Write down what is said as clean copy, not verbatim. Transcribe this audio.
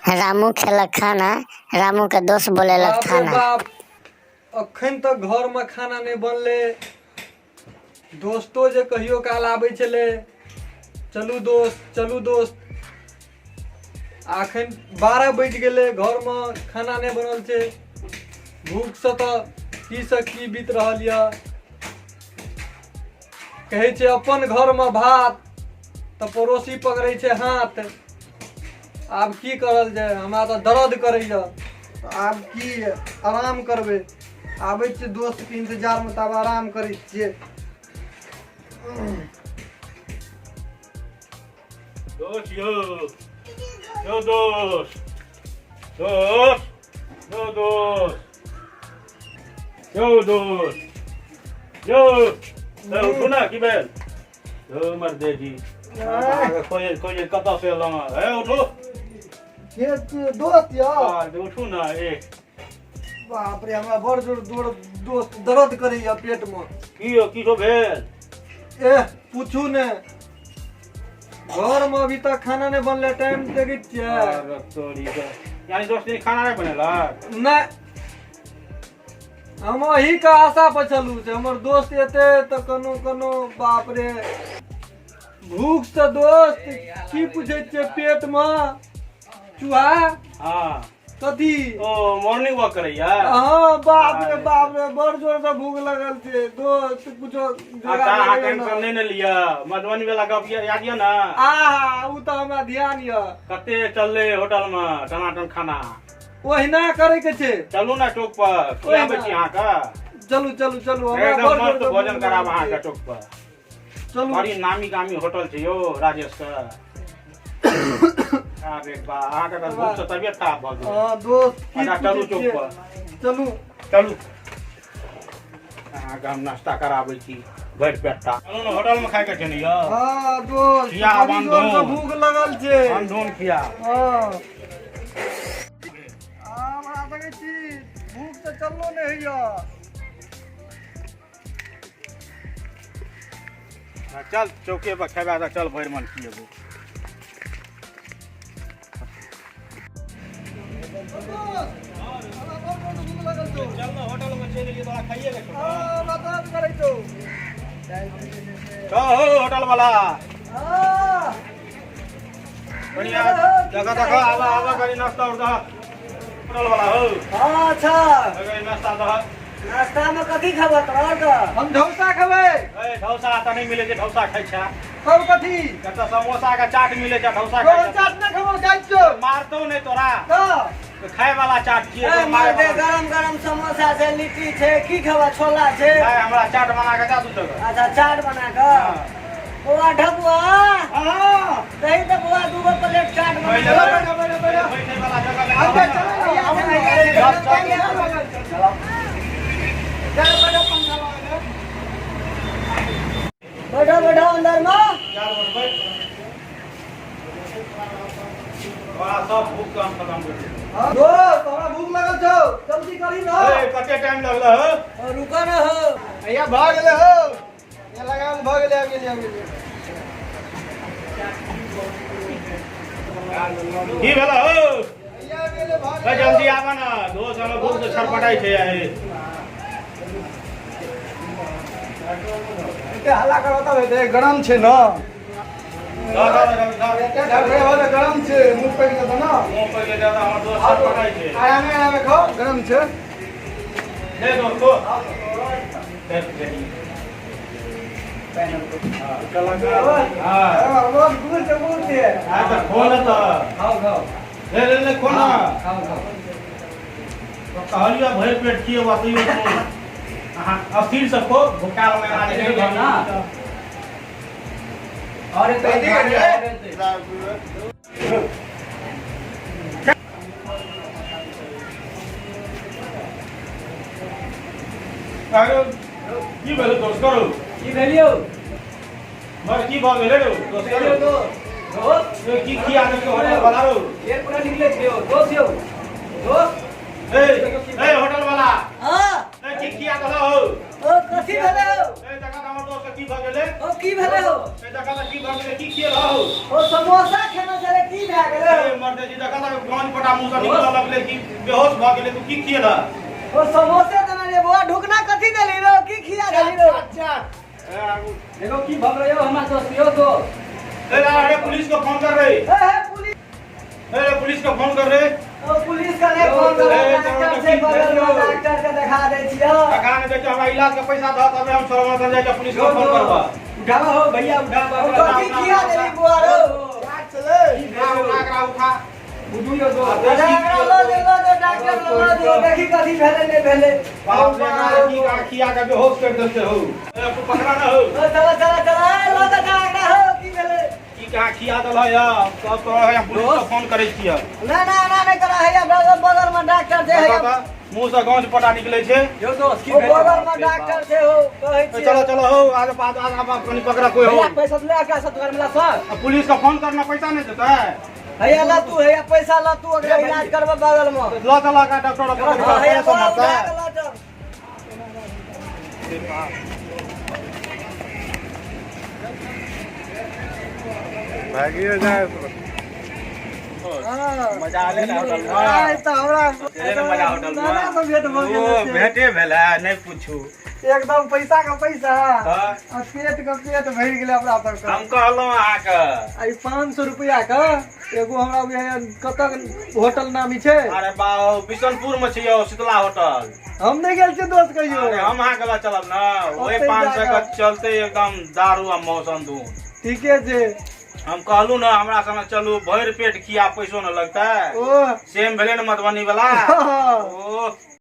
रामू खेलक खाना, रामू के दोस्त बोलेलक बाप रे थाना। बाप, अखन तक घरमे खाना नहि बनलै। दोस्तो जे कहियो काल आबै छलै, चलू दोस्त चलू दोस्त, आ अखन 12 बजि गेलै, घरमे खाना नहि बनल छै। भूखसँ तऽ की सँ की बीत रहल यऽ। कहै छै अपन घरमे भात तऽ पड़ोसी पकड़ै छै हाथ। आब की करल जाय, हमरा तऽ दर्द करैए। आब की आराम करबै, आबै छियै दोस्तके इंतजारमे, तब आराम करै छियै। दोस्त यौ, यौ दोस्त, दोस्त यौ, दोस्त यौ, दोस्त यौ, ए, उठू ने, की भेल यौ मर्दे जी? अहाँके खोजे खोजे कतऽ से एलहुँ हँ? हे उठू। के छियै दोस्त यौ? अरे उठू ने ए। बाप रे, हमरा बड़ जोर जोर दोस्त दर्द करैया पेटमे। की यौ, की सब भेल? एह पूछू ने, घरमे अभी तक खाना नहि बनलै, टाइम देखै छियै? अरे तोरी के, यानी दोस्त ने खाना नहि बनेलक? नहि, हम अही के आशा पर छलहुँ से हमर दोस्त एतै तऽ कोनो कोनो। बाप रे, भूख से दोस्त की पूछै छियै, पेटमे चूहा। हँ। कथी? ओ मॉर्निंग वॉक करैया? हाँ, बाप रे बाप रे, बड़ जोर से भूख लगल छै दोस्त, कुछो अच्छा, अहाँ टेंशन नहि ने लिअ। मधुबनी वाला गप याद यऽ ने? आहा, उ तऽ हमरा ध्यान यऽ। कते चललै होटल मे टनाटन खाना। ओहिना करे के छै। चलू ने चौक पर, खियाबै छी अहाँके। चलू चलू चलू, हमरा एकदम बड़ मस्त जोर भोजन कराब अहाँके चौक पर। चलू। बड़ी नामी गामी होटल छै यौ राजेश के। अरे बा, अहाँके तऽ भूख से तबियत खराब भऽ गेल। हाँ दोस्त, की अच्छा, चलू पूछै चौक छियै? पर। चलू। चलू, अहाँके हम नाश्ता कराबै छी भरि पेट। चलू ने, होटल मे खायके छै ने यौ? हाँ दोस्त, खिया बड़ी जोर से बंधु। भूख लगल छै। अनधुन खिया। हाँ, हमरा देखै छी, भूख से चललो नहि होइया। हाँ, चल चौके पर खेबा तऽ चल, भरि मन खिएबो। चल ने, होटल में चलि एलियै, तोरा खाइए के छौ। हो होटल वाला, बढ़िया जगह देखो, आवा आवा, करी नाश्ता और दह होटल वाला हो। अच्छा। करी नाश्ता दह। नाश्ता में कथी खेबह तोरा के? हम ढौसा खेबै। ए ढौसा तऽ नहि मिलै छै, ढौसा खाइ छै? तब कथी? कतऽ समोसा के चाट मिलै छै, ढौसा खाइ तोहर छै? चाट नहि खेबौ, जाइ छियौ। मारतौ नहि तोरा। तऽ खाय वाला चाट छियै। ए तोरा मारे मर्दे, वाला। गरम गरम समोसा छै, लिट्टी छै, की खेबह? छोला छै। नहि, हमरा चाट बना के दे दू जगह। अच्छा, चाट बना कऽ। हाँ। बौआ ढबुआ। हाँ। दही तऽ बौआ, दूगो प्लेट चाट बना पहिले कऽ। बैठो बैठो बैठो। बैठे वाला जगह अच्छा, देखा। चलो चल, चलो चलो, बैठो, पंखा लगा दे। बैठो बैठो अंदर में। चल बैठ, तोरा सब भूख काम खत्म कर देलकै। हाँ, दोस्त, हमरा भूख लगल छौ, जल्दी करी ना। ए, कते टाइम लगल हो? ओ, रुको न हो। भैया, भऽ गेलै हो, ये लगाओल भऽ गेलै, आबि गेलै, आबि गेलै। की भेल हो? भैया, आबि गेलै, भऽ ए, गेलै। जल्दी आबऽ ने दोस्त, हमर भूख से छटपटाइ छै आइ। एते हल्ला करब तब हेतै, गरम छै ने। दऽ, दऽ, दऽ, दऽ। एते ढकरे हो तऽ गरम छै, मुँह पकि जेतौ ने। मुँह पर के ज्यादा हमर दोस्त छटपटाइ छै। आरामे आरामे खाओ, गरम छै। ले दोस्तो। दे, दे। हाँ। हाँ, दूर से दूर से। हाँ, तऽ खो ने तऽ। खाओ खाओ। ले ले ले, खो ना। खाओ खाओ। तो कहलियो भरि पेट खिएबा, तैयो तू अहाँ अस्थिर से खो, भुखाल में आने नहीं ना। और अरे की भेल दोस्त करू? की भेलियौ? मर की भऽ गेलै रौ दोस्त करू? दोस्त। ए, की खिया देलकै होटल वाला रौ? एक पूरा निकले छै यौ दोस्त, यौ दोस्त। ए ए होटल वाला। हाँ। ए, की खिया देलौ हो? ओ कथी भेलै हो? ए, देखा तऽ हमर दोस्त के की भऽ गेलै। ओ की भेलै हो? ए, देखा। देखा तऽ की भऽ गेलै की खियेलहु ओ समोसा खेने छलै की भए गेलै ए मर्दे जी देखा तऽ गांज पटा मुँह से निकलऽ लगलै कि बेहोश भऽ गेलै तू की खियेलह ओ समोसे देने रे बौआ ढुकना कथी देली रो की खिया देली रो ए आगू देखो की भऽ गेलै यौ हमरा दोस्त यौ दोस्त ए अरे पुलिस को फोन कर रहे ए हे पुलिस ए रे पुलिस को फोन कर रे ओ पुलिस के नहीं फोन करो ए, डॉक्टर छै बगल में डॉक्टर के देखा दै छियो टका ने बेटा हमरा इलाज के पैसा दह तबे हम छोड़ब तब जाके पुलिस को फोन करबा उठावा हो भैया उठावा ओ कथी खिया देली बौआ रो उठा उठा एकरा उठा बुझू यौ दोस्त अरे एकरा लऽ जो लऽ जो डॉक्टर लऽ लऽ जो देखी कथी भेलै नहि भेलै बाप रे एकरा की का खिया के बेहोश कर देते हो ए तू पकड़ा ना हो ओ चला चला चला ए लऽ जा एकरा हो की भेलै की कहाँ खिया देलह यऽ सब तोरा हम पुलिस के फोन करै छियै ना ना ना नहि करा हैया बगल बगल में डॉक्टर छै हैया मुँह से गांज पटा निकलै छै यौ दोस्त की ओ भेलै बगल में डॉक्टर छै हो कहै ए, छियै चलो चलो हो आज बाद आज आप कनी पकड़ा कोई हो भैया पैसा ले आके सब दुकान मिला सर आ, पुलिस के फोन करना पैसा नहीं देता है हैया ला तू हैया पैसा ला तू ओकरा इलाज करबा बगल में ल चला का डॉक्टर पकड़ हाँ, के हैया पैसा बौआ मारता उठा है के ला चल मजा आले ना होटल में आइ तऽ हमरा एले ना मजा होटल में दादा से भेंट भऽ गेल ओ छै। भेंटे भेला नहीं पूछू एकदम पैसा के पैसा तऽ आ पेट के पेट भरि गेलै हमरा सबके हम कहलहुँ अहाँके आ ई 500 रुपया के एगो हमरा बुझाइया कतऽ होटल नामी छै अरे बाबू बिशनपुर में छै यौ शीतला होटल हम नहि गेल छियै दोस्त कहियो अरे हम अहाँके लऽ चलब ने ओहि ओतहि 500 के जाकऽ। चलते एकदम दारू आ मौसम दून ठीके छै हम कहलहुँ ने हमरा संगे चलू भरि पेट खिया पैसो न लगतै ओ सेम भेलै ने मधुबनी वाला हँ। ओ